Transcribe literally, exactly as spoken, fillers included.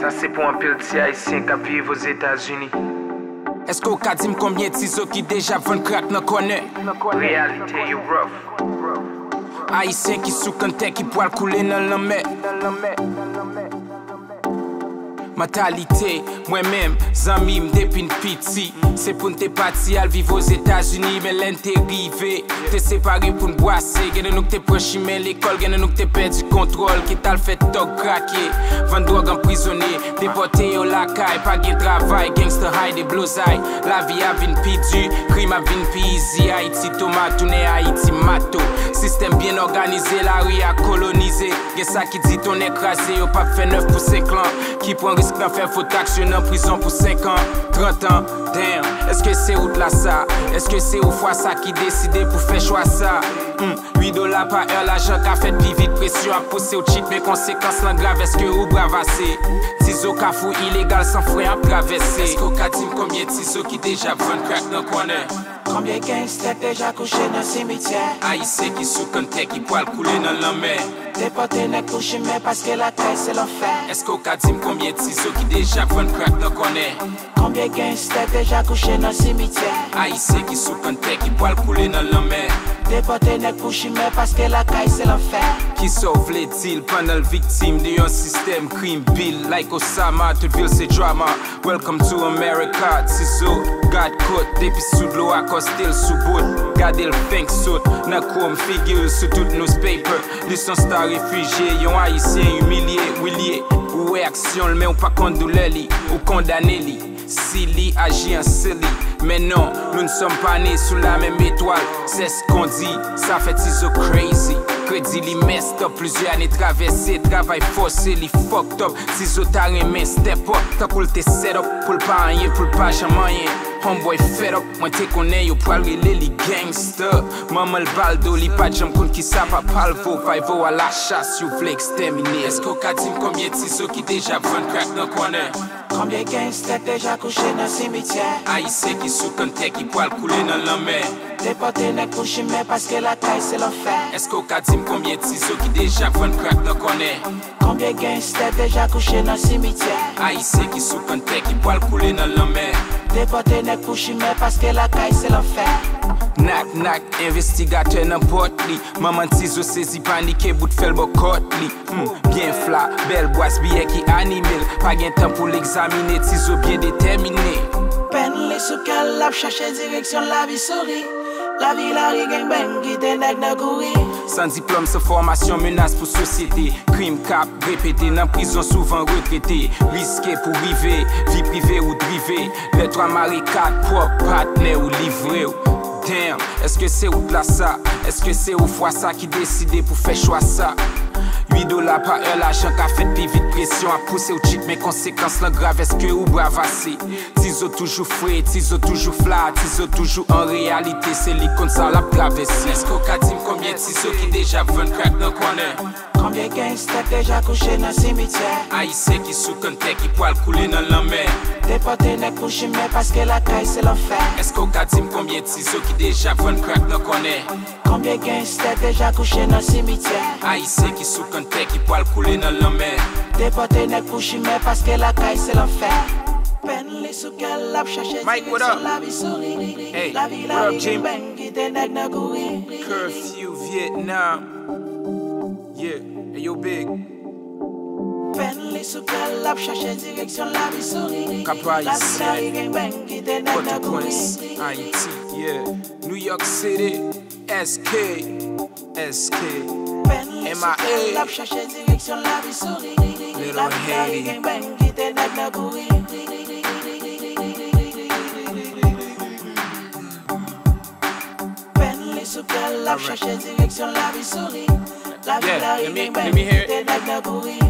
Sa se pou anpil ti Ayisyen k ap viv Ozetazini. Èske w ka di m konbyen ti zo ki deja vann krak nan kònè? Reyalite yo rough. Ayisyen ki sou kanntè ki pwal koule nan lanmè. Mantalite, mwen menm, zanmi m depi n piti. Se pou n te pati al viv Ozetazini, men lè n te rive, te separe pou n bwase. Gen nan nou k te pran chimen lekòl, gen nan nou k te pèdi kontwòl, ki t al fè tòg krake, vann dwòg, anprizone, depòte yo lakay, pa gen travay, gangsta high deblozay. Lavi a vin pi di, krim ap vin pi izi. Ayiti toma tounen Ayiti mato. Sistèm byen òganize, lari a kolonize. Gen sa ki di tonnè kraze, yo p ap fè nèf pou senk lan. Ki pran risk nan fè fo taks, yo nan prizon pou senk an, trant an. Damn, èske se wout la sa? Èske se ou fwa sa ki deside pou fè chwa sa? Hmm, uit dola pa è, lajan ka fèt pi vit, presyon ap pouse w cheat, men konsekans lan grav, èske ou brav ase? Ti zo kafou ilegal san fren ap travèse. Èske w ka di m konbyen ti zo ki deja vann krak nan kònè? Konbyen gangstè k deja kouche nan simityè? Ayisyen ki sou kanntè ki pwal koule nan lanmè. Depòte nèg pou chimen paske lakay se lanfè. Èske w ka di m konbyen ti zo ki deja vann krak nan kònè? Konbyen gangstè k deja kouche nan simityè? Ayisyen ki sou kanntè ki pwal koule nan lanmè. Depòte nèg pou chimen paske lakay se lanfè. Kisa w vle di l pandan l viktim de yon sistèm krim bil like Osama, tout vil se drama. Welcome to America, ti zo, gad kot, depi sou dlo a kòste l sou bout. Gade l fenk sot, nan kwòm figi l sou tout newspaper. Li s on sta refijye, yon Ayisyen imilye, wi l ye. Ou wè aksyon l, men ou pa konn doulè li, ou kondane li. Si li aji an silly, men non, nous ne sommes pas nés sous la même étoile. C'est ce qu'on dit, sa fè ti zo crazy. Kredi li messed up, plizyè ane travèse, travay fòse, li fucked up. Ti zo ta renmen step up, tankou l te set up pou l pa anyen, pou l pa janm anyen. Homeboy fed up, mwen te konnen yo pral rele li gangsta. Manman l ba l do, li pa t janm konn kisa papa l vo. Pay vo a la chas, yo vle ekstèmine. Èske w ka di m konbyen ti zo ki deja vann krak nan kònè? Konbyen gangstè k deja kouche nan simityè? Ayisyen ki sou kanntè ki pwal koule nan lanmè. Depòte nèg pou chimen paske lakay se lanfè. Èske w ka di m konbyen ti zo ki deja vann krak nan kònè? Konbyen gangstè k deja kouche nan simityè? Ayisyen ki sou kanntè ki pwal koule nan lanmè. Depòte nèg pou chimen paske lakay se lanfè. Nak nak, envestigatè nan pòt li. Manman ti zo sezi panike, bout fè l bò kòt li. Hmm, byen fla, bèl bwas, biyè ki anime l. Pa gen tan pou l egzamine, ti zo byen detèmine. Pèn li sou kè l, l ap chache direksyon, lavi souri. Lavi lari, gang bang, kite nèg nan kouri. San diplòm, san fòmasyon, menas pou sosyete. Krim k ap repete, nan prizon souvan regrete. Riske pou rive, vi prive ou drive. Lè twa mare kat, pwòp patnè ou livre w. Damn, èske se wout la sa? Èske se ou fwa sa ki deside pou fè chwa sa? Uit dola pa è, lajan ka fèt pi vit, presyon ap pouse w cheat, men konsekans lan grav, èske ou brav ase? Ti zo toujou fre, ti zo toujou fla, ti zo toujou an reyalite, se li konn sa l ap travèse. Èske w ka di m konbyen ti zo ki deja vann krak nan kònè? Konbyen gangstè k deja kouche nan simityè? Ayisyen ki sou kanntè ki pwal koule nan lanmè. Depòte nèg pou chimen paske lakay se lanfè. Èske w ka di m konbyen ti zo ki deja vann krak nan kònè? Konbyen gangstè k deja kouche nan simityè? Ayisyen ki sou kanntè ki pwal koule nan lanmè. Depòte nèg pou chimen paske lakay se lanfè. Pèn li sou kè l, l ap chache direksyon, lavi souri. Lavi lari, gang bang, kite nèg nan kouri. Curfew Vietnam. Yeah, hey yo, Big. Pèn li sou kè l, l ap chache direksyon, lavi souri. Kap Ayisyen, Pòtoprens, Ayiti, yeah. New York City, S K, S K, M I A, Little Haiti. Pèn li sou kè l, l ap chache direksyon, lavi souri. Lavi lari, gang bang, kite nèg nan kouri.